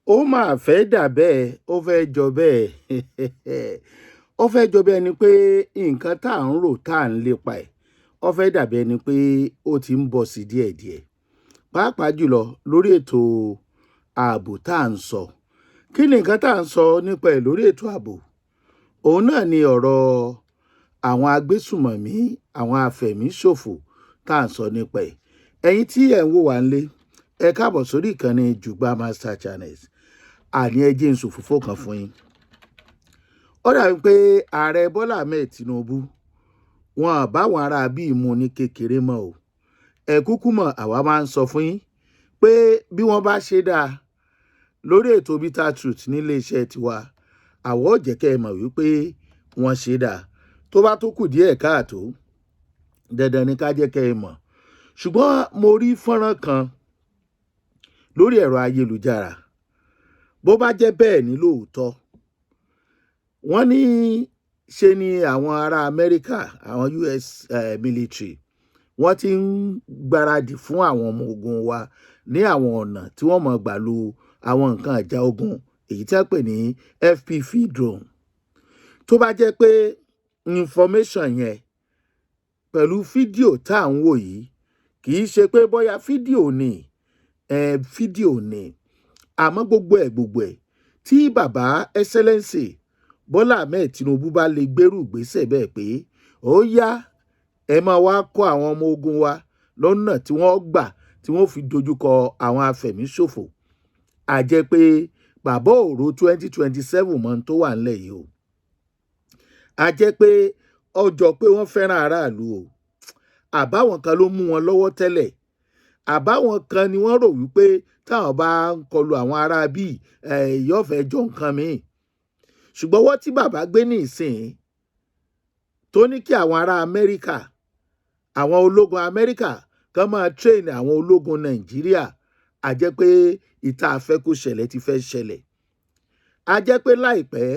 Ó máa fẹ́ dà bẹ́ẹ̀, ó fẹ́ jọ bẹ́ẹ̀. Ó fẹ́ jọ bí ẹni pé nǹkan tá à ń rò tá à ń lépa ẹ̀, ó fẹ́ dàbí ẹni pé ó ti ń bọ̀ sí díẹ̀díẹ̀. Pàápàá jùlọ lórí ètò ààbò tá à ń sọ. Kí ni nǹkan tá à ń sọ nípa ẹ̀ lórí ètò ààbò? Òun náà ni ọ̀rọ̀ àwọn agbésùmọ̀mí, àwọn afẹ̀míṣòfò tá à ń sọ nípa ẹ̀. Ẹ̀yin tí ẹ̀ ń wò wá ńlé, ẹ káàbọ̀ sórí ìkànnì Jùgbà Master Channels. Àní ẹ jẹ́ n sòfófó kan fún yín. Ó dàbí pé Ààrẹ Bọ́lá Ahmed Tinubu wọn ò báwọn ará bíi mu ní kékeré mọ́ o. Ẹ kúkú mọ̀, àwa máa ń sọ fún yín pé bí wọ́n bá ṣe dáa lórí ètò Bitter Truth nílé iṣẹ́ tiwa, àwa ó jẹ́ kẹ́ ẹ mọ̀ wípé wọ́n ṣe dáa. Tó bá tó kù díẹ̀ káàtó, dandan ni ká jẹ́ kẹ́ ẹ mọ̀. Ṣùgbọ́n mo rí fọ́nrán kan lórí ẹ̀rọ ayélujára. Bó bá jẹ́ bẹ́ẹ̀ ní lóòótọ́, wọ́n ní ṣe ni àwọn ará Amẹ́ríkà, àwọn US military, wọ́n ti ń gbáradì fún àwọn ọmọ ogun wa ní àwọn ọ̀nà tí wọ́n mọ̀ gbà lo àwọn nǹkan ìjà ogun èyí tí wọ́n pè ní FPV drone. Tó bá jẹ́ pé information yẹn pẹ̀lú fídíò tá à ń wò yìí, kì í ṣe pé bóyá fídíò ni, fídíò ni. Àmọ́ gbogbo ẹ̀ tí bàbá Excellency Bọ́lá Ahmed Tinubu bá lè gbérù ìgbésẹ̀ bẹ́ẹ̀ pé ó yá, ẹ máa wá kọ́ àwọn ọmọ ogun wa lọ́nà tí wọ́n gbà tí wọ́n fi dojúkọ àwọn afẹ̀míṣòfò, a jẹ́ pé bàbá òro 2027 mọ́ tó wà ńlẹ̀ yìí o. A jẹ́ pé ọjọ́ pé wọ́n fẹ́ràn aráàlú o. Àbáwọn kan ló mú wọn lọ́wọ́ tẹ́lẹ̀. Àbáwọn kan ni wọ́n rò wípé táwọn bá ń kọlu àwọn ará bíi yóò fẹ́ jọ nǹkan míì. Ṣùgbọ́n ọwọ́ tí bàbá gbé ní ìsìn tó ní kí àwọn ará Amẹ́ríkà, àwọn ológun Amẹ́ríkà kan máa train àwọn ológun Nàìjíríà, a jẹ́ pé ìta àfẹ́ kó ṣẹlẹ̀ ti fẹ́ ṣẹlẹ̀. A jẹ́ pé láìpẹ́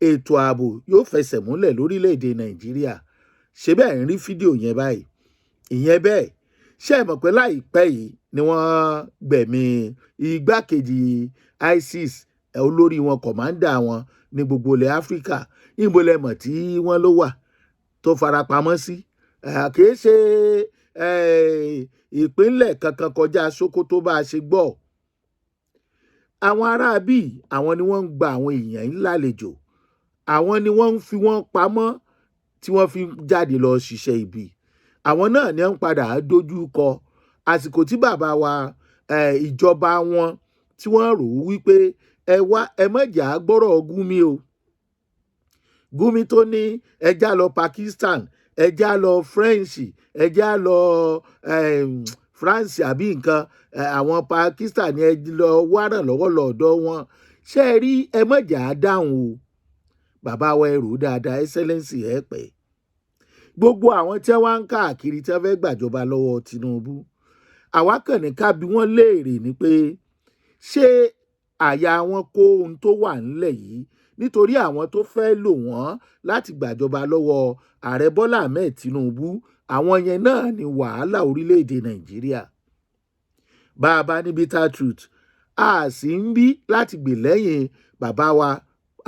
ètò ààbò yóò fẹsẹ̀ múlẹ̀ lórílẹ̀‐èdè Nàìjíríà. Ṣé bẹ́ẹ̀ ń rí fídíò yẹn báyìí? Ìyẹn bẹ́ẹ̀. Ṣé ẹ mọ̀ pé láìpẹ́ yìí ni wọ́n gbẹ̀mí igbákejì ISIS, olórí wọn, commander wọn ní gbogbo ilẹ̀ Áfíríkà? Níbo lẹ mọ̀ tí wọ́n ló wà tó farapamọ́ sí? Kì í ṣe ìpínlẹ̀ kankan kọjá Sókótó bá a ṣe gbọ́. Àwọn ará bíi àwọn ni wọ́n ń gba àwọn èèyàn yìí lálejò. Àwọn ni wọ́n ń fi wọ́n pamọ́ tí wọ́n fi ń jáde lọ ṣiṣẹ́ ibi. Àwọn náà ni wọ́n ń padà dojú kọ àsìkò tí bàbá wa, ìjọba wọn tí wọ́n rò ó wípé ẹ wá, ẹ má jà á gbọ́rọ̀ Gumi o. Gumi tó ní ẹ já lọ Pakistan, ẹ já lọ French, ẹ já lọ France àbí nǹkan, àwọn Pakistan ni ẹ lọ wá ràn lọ́wọ́ lọ́dọ̀ wọn. Ṣé ẹ rí, ẹ má jà á dáhùn o. Bàbá wa, ẹ rò ó dáadáa, Excellency, ẹ pẹ́. Gbogbo àwọn tí wọ́n ń káàkiri tí wọ́n fẹ́ gbàjọba lọ́wọ́ Tinubu, àwa kàn ní ká bi wọ́n léèrè ni pé ṣé àyà wọn kó ohun tó wà ńlẹ̀ yìí, nítorí àwọn tó fẹ́ lò wọ́n láti gbàjọba lọ́wọ́ Ààrẹ Bọ́lá Ahmed Tinubu, àwọn yẹn náà ni wàhálà orílẹ̀-èdè Nàìjíríà. Bá a bá ní bitter truth, a sì ń bí láti gbè lẹ́yìn bàbá wa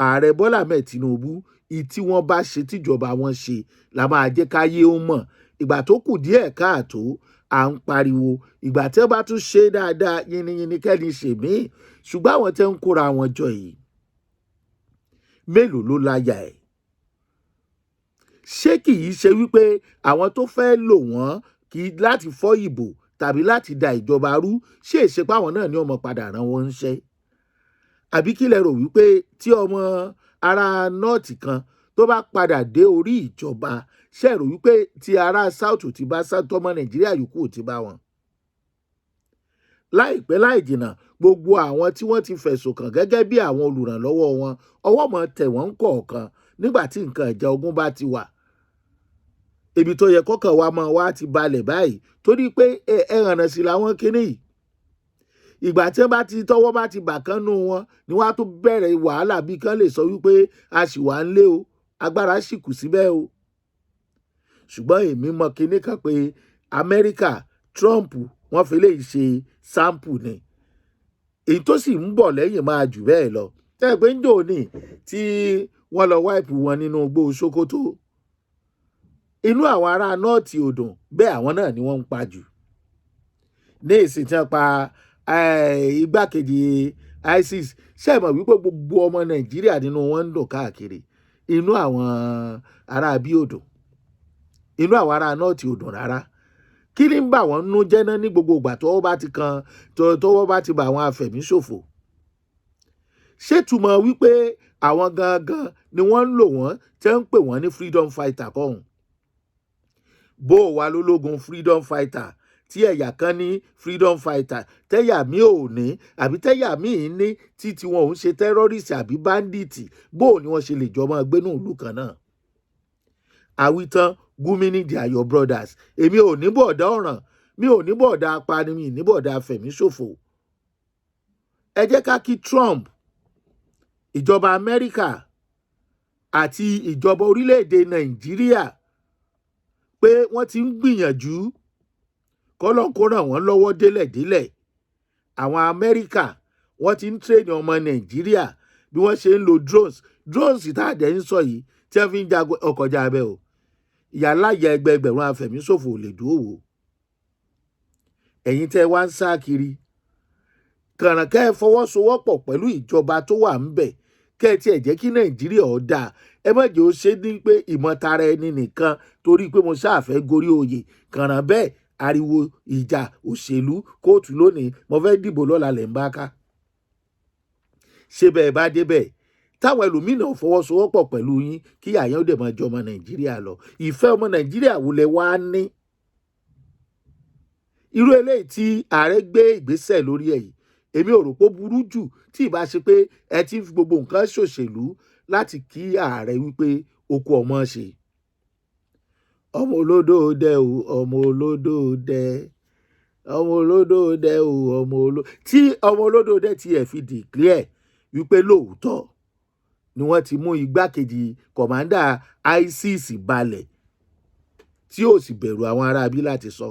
Ààrẹ Bọ́lá Ahmed Tinubu. Ìyí tí wọ́n bá ṣe, tíjọba wọn ṣe, la máa jẹ́ káyé ó mọ̀. Ìgbà tó kù díẹ̀ káàtó, à ń pariwo. Ìgbà tí wọ́n bá tún ṣe dáadáa, yìnyínyìnyín kẹ́ni ṣèmíì. Ṣùgbọ́n àwọn tí ń kóra wọn jọ yìí, mélòó ló láyà ẹ̀? Ṣé kì í ṣe wípé àwọn tó fẹ́ lò wọ́n kì í láti fọ́ ìbò tàbí láti da ìjọba rú, ṣé ìṣepá àwọn náà ni ọmọ padà rán wọn ń ṣẹ́? Àbí kí lẹ rò wípé tí ọmọ ará North kan tó bá padà dé orí ìjọba, ṣé rò wípé tí ará South ti bá tọmọ Nàìjíríà yòókù ò ti bá wọn? Láìpẹ́ láì jìnnà, gbogbo àwọn tí wọ́n ti fẹ̀sùn kàn gẹ́gẹ́ bí àwọn olùrànlọ́wọ́ wọn, ọwọ́ mọ̀ tẹ̀ wọ́n ń kọ̀ọ̀kan nígbà tí nǹkan ìjà ogun bá ti wà. Ibi tó yẹ kọ́kàn wa mọ́ wa ti balẹ̀ báyìí, torí pé ẹ hànà sí làwọn kinní yìí. Ìgbà tí wọ́n bá ti tọwọ́ bá ti bà kán nú wọn ni wọ́n á tún bẹ̀rẹ̀ wàhálà, bí kán lè sọ wípé a sì wà ń lé o, agbára sì kù síbẹ̀ o. Ṣùgbọ́n èmi mọ kinní kan pé Amẹ́ríkà, Trump, wọ́n fi lè ṣe sample ni. Èyí tó sì ń bọ̀ lẹ́yìn máa jù bẹ́ẹ̀ lọ. Tẹ́ ẹ pé ń jò ní tí wọ́n lọ wipe wọn nínú igbó Sokoto, inú àwọn ará North ò dùn bẹ́ẹ̀, àwọn náà ni wọ́n ń pa jù. Ní ìsìn tí wọ́n pa igbákejì ISIS, ṣe mọ̀ wípé gbogbo ọmọ Nàìjíríà nínú wọn ń dùn káàkiri? Inú àwọn ará bí ò dùn, inú àwọn ará North ò dùn rárá. Kí ni ń bà wọ́n nú jẹ́ náà ní gbogbo ìgbà tọ́wọ́ bá ti kan, tọ́wọ́ bá ti bà àwọn afẹ̀míṣòfò? Ṣètùmọ̀ wípé àwọn gangan ni wọ́n ń lò wọ́n tí wọ́n ń pè wọ́n ní freedom fighter kọ́hún? Bó o wà lólógun freedom fighter tí ẹ̀yà kan ní freedom fighter tẹ́yà mi ò ní, àbí tẹ́yà míì ní tí tiwọn ò ń ṣe terrorist àbí bandit, bó o ní wọ́n ṣe lè jọ máa gbénú ìlú kan náà? Àwítán, Gumi ní they are your brothers. Èmi ò ní bọ̀dá ọ̀ràn, mi ò ní bọ̀dá apani, mi ní bọ̀dá afẹ̀míṣòfò. Ẹ jẹ́ ká kí Trump, ìjọba Amẹ́ríkà àti ìjọba orílẹ̀-èdè Nàìjíríà pé wọ́n ti ń gbìyànjú, kọ́lọ́n kó ràn wọ́n lọ́wọ́ délẹ̀délẹ̀. Àwọn Amẹ́ríkà, wọ́n ti ń train ọmọ Nàìjíríà bí wọ́n ṣe ń lo drones. Drones tá a dẹ̀ ń sọ yìí tí wọ́n fi ń jagun ọkọ̀já abẹ́ o, ìyáláyà ẹgbẹẹgbẹ̀rún afẹ̀míṣòfò lè dúró wò. Ẹ̀yin tẹ́ wá ń sá kiri kàrànkẹ́, ẹ fọwọ́sowọ́pọ̀ pẹ̀lú ìjọba tó wà ń bẹ̀, kẹ́ ẹ tiẹ̀ jẹ́ kí Nàìjíríà ó dáa. Ẹ má jẹ́ ó ṣe ní pé ìmọ̀tara ẹni nìkan, torí pé mo ṣáà fẹ́ gorí oyè kàràn bẹ́ẹ̀, ariwo ìjà òṣèlú, kóòtù lónìí, mo fẹ́ dìbò lọ́la lẹ̀ ń bá ká. Ṣé bẹ́ẹ̀ bá débẹ̀, táwọn ẹlòmíràn fọwọ́sowọ́pọ̀ pẹ̀lú yín, kí àyàn ó dẹ̀ máa jẹ ọmọ Nàìjíríà lọ? Ìfẹ́ ọmọ Nàìjíríà wo lẹ wá ní? Irú eléyìí tí ààrẹ gbé ìgbésẹ̀ lórí ẹ̀ yìí, èmi ò rò pé ó burú jù, tí ì bá ṣe pé ẹ ti ń fi gbogbo nǹkan ṣòṣèlú láti kí ààrẹ wípé okú ọmọ ṣe. Ọmọ olódò dẹ o, ọmọ olódò dẹ, ọmọ olódò dẹ o, ọmọ olódò tí ọmọ olódò dẹ tiẹ̀ fi declare wípé lóòótọ́ ni wọ́n ti mú igbákejì commander ISIS balẹ̀, tí ó sì bẹ̀rù àwọn aráabí láti sọ.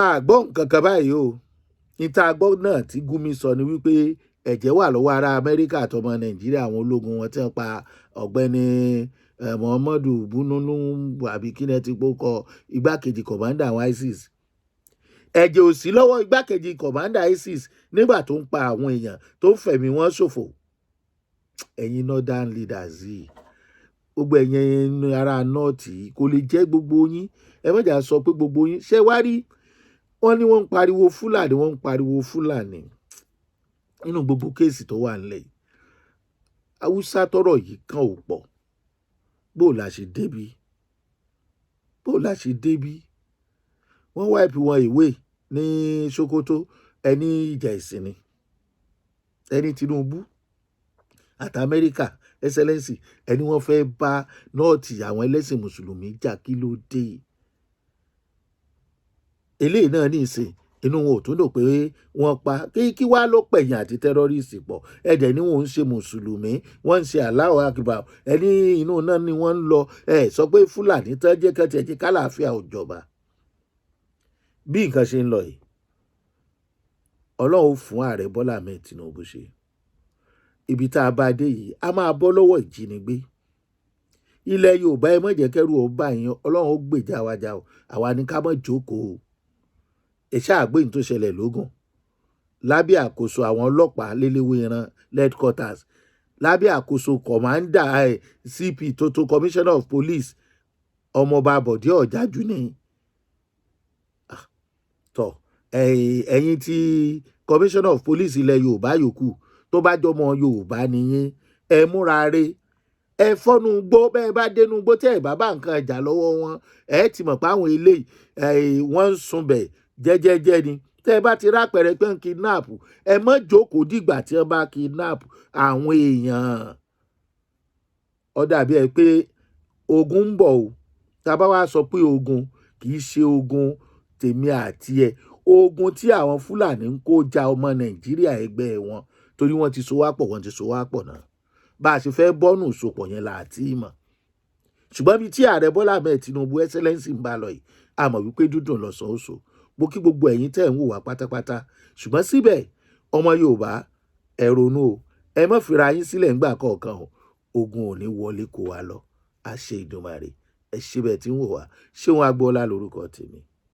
Àgbọ̀ nǹkan kan báyìí o. Níta gbọ́ náà tí Gumi sọ ni wípé ẹ̀jẹ̀ wà lọ́wọ́ ará Amẹ́ríkà àtọmọ Nàìjíríà, àwọn ológun wọn tí wọ́n pa ọ̀gbẹ́ni Muhammadu Bununu, àbí kí ni ẹ ti kó igbákejì commander àwọn ISIS. Ẹ̀jẹ̀ ò sí lọ́wọ́ igbákejì commander ISIS nígbà tó ń pa àwọn èèyàn, tó ń fẹ̀mí wọn ṣòfò. Ẹ̀yin northern leaders yìí, gbogbo ẹ̀yin ará North, kò lè jẹ́ gbogbo yín, ẹ má jà sọ pé gbogbo yín. Ṣé wá rí, wọ́n ní wọ́n ń pariwo Fúlàní, wọ́n ń pariwo Fúlàní nínú gbogbo case tó wà nílẹ̀ yìí. Haúsá tọ́rọ̀ yìí kàn ò pọ̀. Bó la ṣe débi? Bó la ṣe débi? Wọ́n wipe wọn ìwé ní Sokoto, ẹni ìjà ìsìn ni, ẹni Tinubu àti Amẹ́ríkà, excellency, ẹni wọ́n fẹ́ bá North, àwọn ẹlẹ́sìn mùsùlùmí jà. Kí ló dé? Eléyìí náà ní ìsìn, inú wọn ò tún dùn pé wọ́n pa kí wá ló pẹ̀yìn àti terrorist pọ̀. Ẹ̀dẹ̀ ni wọ́n ń ṣe mùsùlùmí, wọ́n ń ṣe Allahu Akbar, ẹni inú náà ni wọ́n ń lọ. Ẹ sọ pé Fúlàní tán jẹ́ kẹ́tì ẹ̀jẹ̀ kálàáfíà ò jọba. Bí nǹkan ṣe ń lọ yìí, Ọlọ́run fún ààrẹ Bọ́lá Ahmed Tinubu ṣe. Ibi tá a bá dé yìí, a máa bọ́ lọ́wọ́ ìjínigbé. Ilẹ̀ Yorùbá, ẹ má jẹ́ kẹ́rù ó bá yín. Ọlọ́run ó gbèjà wa jà o. Àwa ni ká má jókòó. Ẹ ṣáà gbé ní tó ṣẹlẹ̀ lógún lábẹ́ àkóso àwọn ọlọ́pàá léléwéran headquarters, lábẹ́ àkóso commander CP tó commissioner of police, ọmọọba Bọ̀dé Ọ̀jájú ni. Tọ ẹ̀yin tí commissioner of police ilẹ̀ Yorùbá yòókù, tó bá jọmọ Yorùbá nìyẹn, ẹ múra re, ẹ fọ́nú gbó. Bẹ́ẹ̀ bá dénú gbó, tẹ́ ẹ̀ bá bá nǹkan ìjà lọ́wọ́ wọn, ẹ ti mọ̀ pé àwọn eléyìí wọ́n ń sunbẹ̀ jẹ́jẹ́jẹ́ ni. Tẹ́ ẹ bá ti rápẹ̀rẹ̀ pé ń kidnap, ẹ má jókòó dìgbà tí wọ́n bá kidnap àwọn èèyàn. Ó dàbí ẹ pé ogun ń bọ̀ o. Tá a bá wá sọ pé ogun, kì í ṣe ogun tèmi àti ẹ, ogun tí àwọn Fúlàní ń kó ja ọmọ Nàìjíríà ẹgbẹ́ wọn, torí wọ́n ti so wá pọ̀, wọ́n ti so wá pọ̀ náà. Bá a ṣe fẹ́ bọ́nù ìsopọ̀ yẹn là á tí ì mọ̀. Ṣùgbọ́n bí tí ààrẹ Bọ́lá Ahmed Tinubu, excellency, ń bá lọ yìí, a mọ̀ wípé dúdùn lọ́sàn ó so. Mo kí gbogbo ẹ̀yin tẹ́ ń wò wá pátápátá. Ṣùgbọ́n síbẹ̀ Ọmọ Yorùbá, ẹ ronú o, ẹ má fira yín sílẹ̀ ńgbà kọ̀ọ̀kan o. Ogun ò ní wọlé kó wa lọ. Àṣẹ Ìdùmarè. Ẹ ṣe bẹ́ẹ̀ tí ń wò wá. Ṣé wọn Agboola lórúkọ tèmi.